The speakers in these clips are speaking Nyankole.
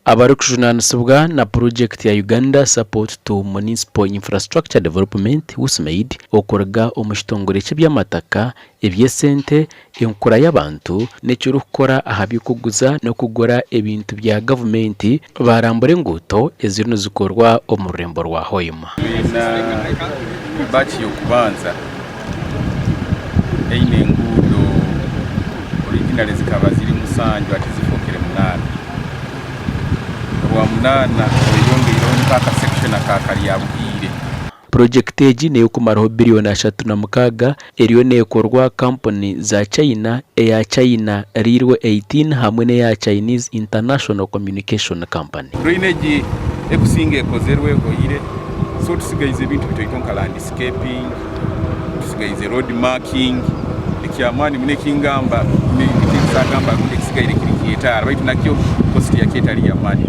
Abarikujunanisibwa na purogyekiti ya Uganda Support to Municipal Infrastructure Development, USMAID, okuruga omu kitongore ky'eby'amataka, eby'esente, enkura y'abantu n'ekirikukora aha by'okuguza n'okugura ebintu bya gavumenti baarambura enguuto eziriyo nizikorwa omu rurembo rwa Hoima. Twine batch y'okubanza eine enguudo originally zikaba ziri musanju hati zifookere munaana. Orwa munaana rweyongeireho niko aka section aka Karyabuhiire. Purogyekiti egi n'ey'okumaraho biriyoni 36 eriyo neekorwa kampuni za China eya China Railway 18 hamwe n'eya Chinese International Communication Company. Drainage ekusinga ekozerwe ehoire so tusigaize ebintu bitoito nka landscaping, tusigaize road marking, ekyamaani muno ekingamba ekinkusagamba rundi ekisigaire kiri ky'etaara baitu nakyo cost yakyo etari y'amaani.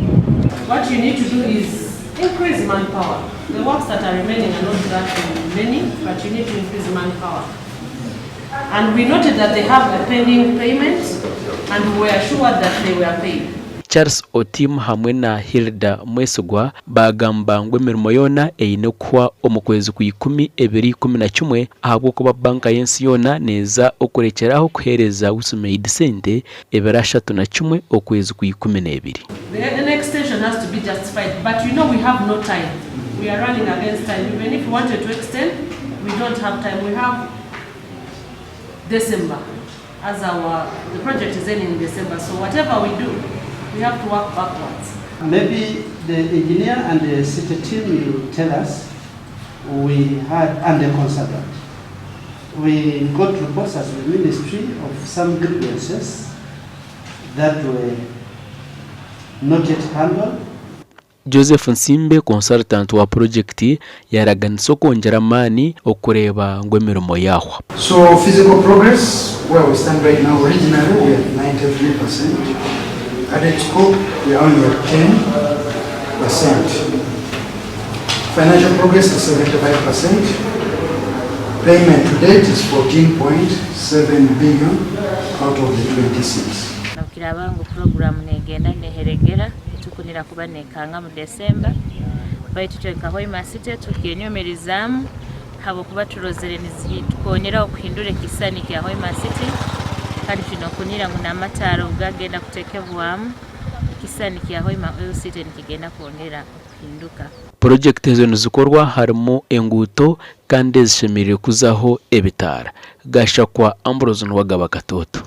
What you need to do is increase manpower. The works that are remaining are not that many, but you need to increase manpower. And we noted that they have a pending payment and we were assured that they were paid. Charles Otim hamwe na Hilda Mwesigwa baagamba ngu emirimo yoona eine kuhwa omu kwezi kwa Ikumi ebiro 11 ahabw'okuba Banka y'ensi yoona neeza okurekyera aho kuheereza USMAID sente ebiro 31 okwezi kwa Ikumi n'ebiri. The an extension has to be justified but you know we have no time. We are running against time. Even if we wanted to extend, we don't have time. We have December as our, the project is ending in December. So whatever we do, we have to work backwards. Maybe the engineer and the city team will tell us we had, and the consultant, we got reports as the ministry of some grievances that were not yet handled. Joseph Nsimbe, consultant wa purogyekiti yaaraganisa okwongyera amaani okureeba ngu emirimo yaahwa. So physical progress, where we stand right now, originally we are at 93%. Added scope, we are only at 10%. Financial progress is 75%. Payment to date is 14.7 billion out of the 26. Nobukiraaba ngu puroguraamu negenda neheregera, titukunira kuba nekanga mu December, baitu itwe nka Hoima City tukyenyumirizaamu habwokuba turozere nizitukonyera okuhindura ekisisani kya Hoima City kandi twine okunira ngu n'amataara obugagenda kutekebwamu, ekisisani kya Hoima Oil City nikigenda kwongera okuhinduka. Purogyekiti ezo nizikorwa harimu enguuto kandi ezishemereire kuzaho ebitaara. Gashakwa Ambrose Nuwagaba Katoto.